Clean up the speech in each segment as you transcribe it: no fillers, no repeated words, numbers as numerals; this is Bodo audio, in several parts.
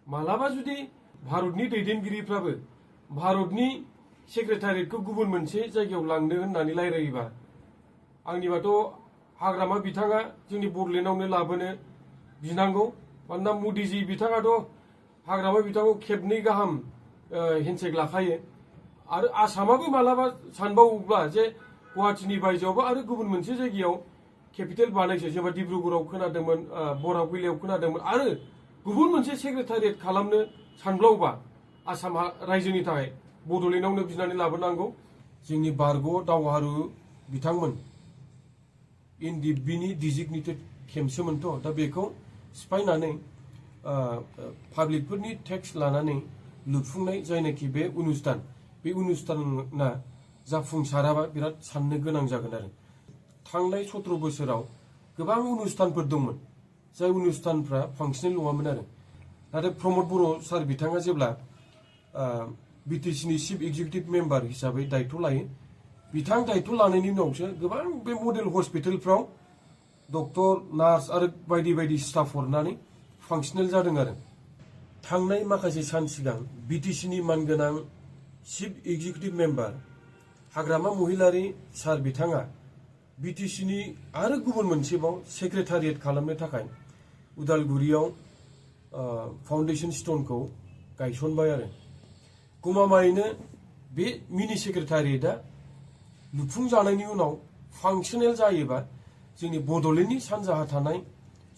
मालाबा जुदि भारतनि दैदेनगिरिफ्राबो भारतनि सेक्रेटारियेटखौ गुबुन मोनसे जायगायाव लांनो होननानै रायलायोबा आंनिबाथ' हाग्रामा बिथाङा जोंनि बड'लेण्डआवनो लाबोनो बिनांगौ। मानोना मदिजी बिथाङाथ' हाग्रामा बिथांखौ खेबनै गाहाम हेन्डसेक लाखायो। आरो आसामाबो मालाबा सानबावोब्ला जे गुवाहाटीनि बायजोआवबो आरो गुबुन मोनसे जायगायाव केपिटेल बानायसै, जेनेबा डिब्रुगड़आव खोनादोंमोन, बराकबिलायाव खोनादोंमोन, आरो गुबुन मोनसे सेक्रेटारियेट खालामनो सानब्लावबा आसाम रायजोनि थाखाय बड'लेण्डआवनो बिनानै लाबोनांगौ। जोंनि बारग' दावहारु बिथांमोन एनडिएफबिनि डिजिगनेटेड केम्पसोमोनथ', दा बेखौ सिफायनानै पाब्लिकफोरनि टेक्स लानानै लुफुंनाय जायनाखि बे अनुस्थान, बे अनुस्थाना जाफुंसाराबा बिराद साननो गोनां जागोन आरो। थांनाय 17 बोसोराव गोबां अनुस्थानफोर दंमोन जाय अनुस्थानफ्रा फांसनेल नङामोन आरो। नाथाय प्रमद बर' सार बिथाङा जेब्ला बिटिसिनि चिफ एक्जिकिउटिभ मेम्बार हिसाबै दायथ' लायो, बिथां दायथ' लानायनि उनावसो गोबां बे मडेल हस्पिटालफ्राव डक्टर, नार्स आरो बायदि बायदि स्टाफ हरनानै फांसनेल जादों आरो। थांनाय माखासे सान सिगां बिटिसिनि मानगोनां चिफ एक्जिकिउटिभ मेम्बार हाग्रामा महिलारि सार बिथाङा बिटिसिनि आरो गुबुन मोनसेबाव सेक्रेटारियेट खालामनो थाखाय उदालगुरियाव फाउन्डेसन स्टनखौ गायसनबाय आरो। गमामायैनो बे मिनि सेक्रेटारियेटआ लुफुंजानायनि उनाव फांसनेल जायोबा जोंनि बड'लेण्डनि सानजाहा थानाय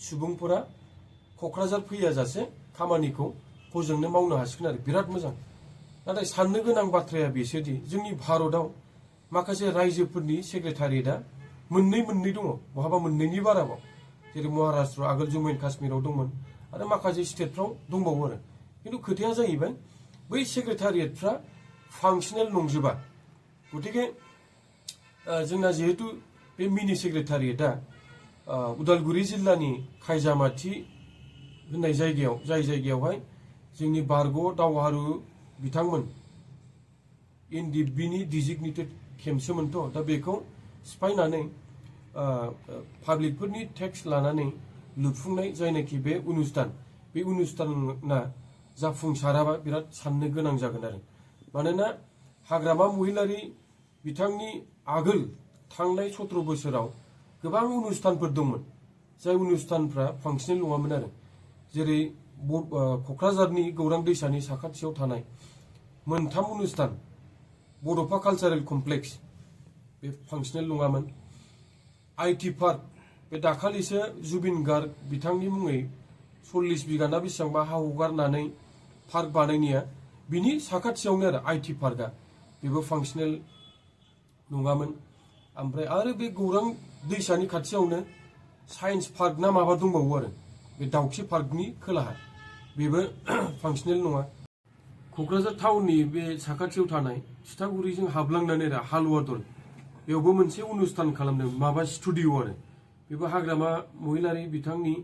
सुबुंफोरा क'क्राझार फैयाजासे खामानिखौ हजोंनो मावनो हासिगोन आरो। बिराद मोजां। नाथाय साननो गोनां बाथ्राया बेसोदि जोंनि भारतआव माखासे रायजोफोरनि सेक्रेटारियेटआ मोननै दङ, बहाबा मोननैनि बाराबाव, जेरै महाराष्ट्र, आगोल जम्मु एन्ड काश्मीराव दंमोन, आरो माखासे स्टेटफ्राव दंबावो आरो। खिन्थु खोथाया जाहैबाय बै सेक्रेटारियेटफ्रा फांसनेल नंजोबा। गतिके जोंना जिहेतु बे मिनि सेक्रेटारियेटआ उदालगुरि जिल्लानि खायजामाथि होननाय जायगायाव, जाय जायगायावहाय जोंनि बारग' दावहारु बिथांमोन एनडिएफबिनि डिजिगनेटेड केम्पसोमोनथ', दा बेखौ सिफायनानै पाब्लिकफोरनि टेक्स लानानै लुफुंनाय जायनाखि बे अनुस्थान, बे अनुस्थाना जाफुंसाराबा बिराद साननो गोनां जागोन आरो। मानोना हाग्रामा महिलारि बिथांनि आगोल थांनाय 17 बोसोराव गोबां अनुस्थानफोर दंमोन जाय अनुस्थानफ्रा फांसनेल नङामोन आरो। जेरै क'क्राझारनि गौरां दैसानि साखाथियाव थानाय मोनथाम अनुस्थान, बड'फा कालचारेल कमप्लेक्स, बे फांसनेल नङामोन। आइटि पार्क, बे दाखालिसो जुबिन गार्ग बिथांनि मुङै 40 बिगा ना बेसेबांबा हा हगारनानै पार्क बानायनाया, बिनि साखाथियावनो आरो आइटि पार्कआ, बेबो फांसनेल नङामोन। ओमफ्राय आरो बे गौरां दैसानि खाथियावनो साइन्स पार्क ना माबा दंबावो आरो, बे दाउखि पार्कनि खोलाहा, बेबो फांसनेल नङा। क'क्राझार टाउननि बे साखाथियाव थानाय थिथागुरिजों हाबलांनानै हालुवा दल, बेयावबो मोनसे अनुस्थान खालामदों, माबा स्टुडिअ आरो। बेबो हाग्रामा महिलारि बिथांनि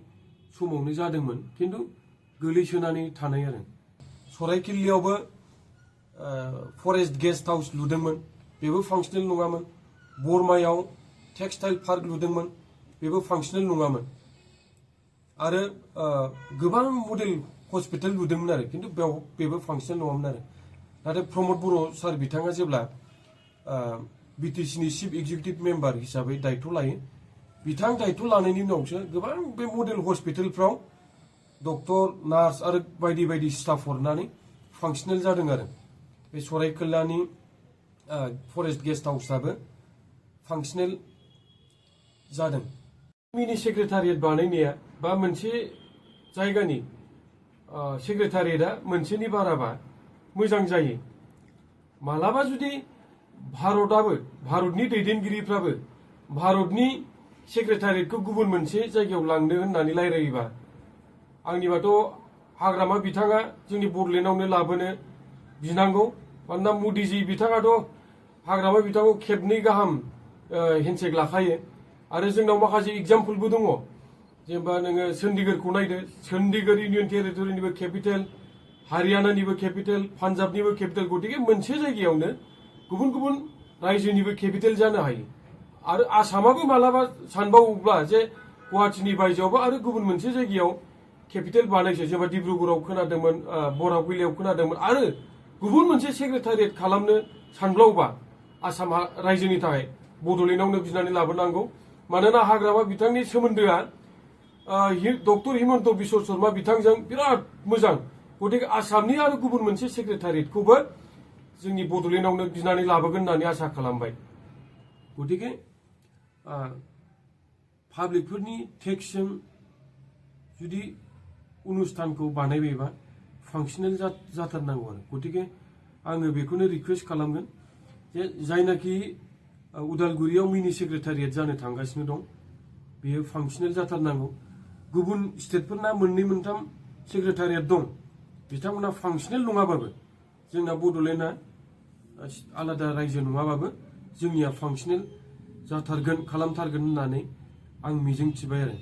समावनो जादोंमोन, खिन्थु गोलैसोनानै थानाय आरो। सराइखेलयावबो फरेस्ट गेस्ट हाउस लुदोंमोन, बेबो फांसनेल नङामोन। बरमायाव टेक्सटाइल पार्क लुदोंमोन, बेबो फांसनेल नङामोन। आरो गोबां मडेल हस्पिटाल लुदोंमोन आरो, खिन्थु बेबो फांसनेल नङामोन आरो। नाथाय प्रमद बर' सार बिथाङा जेब्ला बिटिसिनि चिफ एक्जिकिउटिभ मेम्बार हिसाबै दायथ' लायो, बिथां दायथ' लानायनि उनावसो गोबां बे मडेल हस्पिटालफ्राव डक्टर, नार्स आरो बायदि बायदि स्टाफ हरनानै फांसनेल जादों आरो। बे सराइखेलानि फरेस्ट गेस्ट हाउसआबो फांसनेल जादों। मिनि सेक्रेटारियेट बानायनाया बा मोनसे जायगानि सेक्रेटारियेटआ मोनसेनि बाराबा मोजां जायो। मालाबा जुदि भारतआबो, भारतनि दैदेनगिरिफ्राबो भारतनि सेक्रेटारियेटखौ गुबुन मोनसे जायगायाव लांनो होननानै रायलायोबा आंनिबाथ' हाग्रामा बिथाङा जोंनि बड'लेण्डआवनो लाबोनो बिनांगौ। मानोना मदिजी बिथाङाथ' हाग्रामा बिथांखौ खेबनै गाहाम हेन्डसेक लाखायो। आरो जोंनाव माखासे एग्जाम्पलबो दङ, जेनेबा नोङो चन्डीगढ़खौ नायदो, चन्डीगढ़ इउनियन टेरिटरिनिबो केपिटेल, हारियानानिबो केपिटेल, पान्जाबनिबो केपिटेल। गतिके मोनसे जायगायावनो गुबुन गुबुन रायजोनिबो केपिटेल जानो हायो। आरो आसामाबो मालाबा सानबावोब्ला जे गुवाहाटीनि बायजोआवबो आरो गुबुन मोनसे जायगायाव केपिटेल बानायसै जेनेबा डिब्रुगड़आव खोनादोंमोन बरागुइलायाव खोनादोंमोन आरो गुबुन मोनसे सेक्रेटारियेट खालामनो सानब्लावबा आसाम रायजोनि थाखाय बड'लेण्डआवनो बिनानै लाबोनांगौ मानोना हाग्रामा बिथांनि सोमोन्दोआ डक्टर हिमन्त बिश्व शर्मा बिथांजों बिराद मोजां गतिके आसामनि आरो गुबुन मोनसे सेक्रेटारियेटखौबो जोंनि बड'लेण्डआवनो बिनानै लाबोगोन होननानै आसा खालामबाय गतिके पाब्लिकफोरनि टेक्सजों जुदि अनुस्थानखौ बानायबायबा फांसनेल जाथारनांगौ आरो गतिके आङो बेखौनो रिक्वेस्ट खालामगोन जे जायनाखि उदालगुरियाव मिनि सेक्रेटारियेट जानो थांगासिनो दं बेयो फांसनेल जाथारनांगौ गुबुन स्टेटफोरना मोननै मोनथाम सेक्रेटारियेट दं बिथांमोना फांसनेल नङाबाबो जोंना बड'लेण्डआ आलादा रायजो नङाबाबो जोंनिया फांसनेल जाथारगोन खालामथारगोन होननानै आं मिजिंथिबाय आरो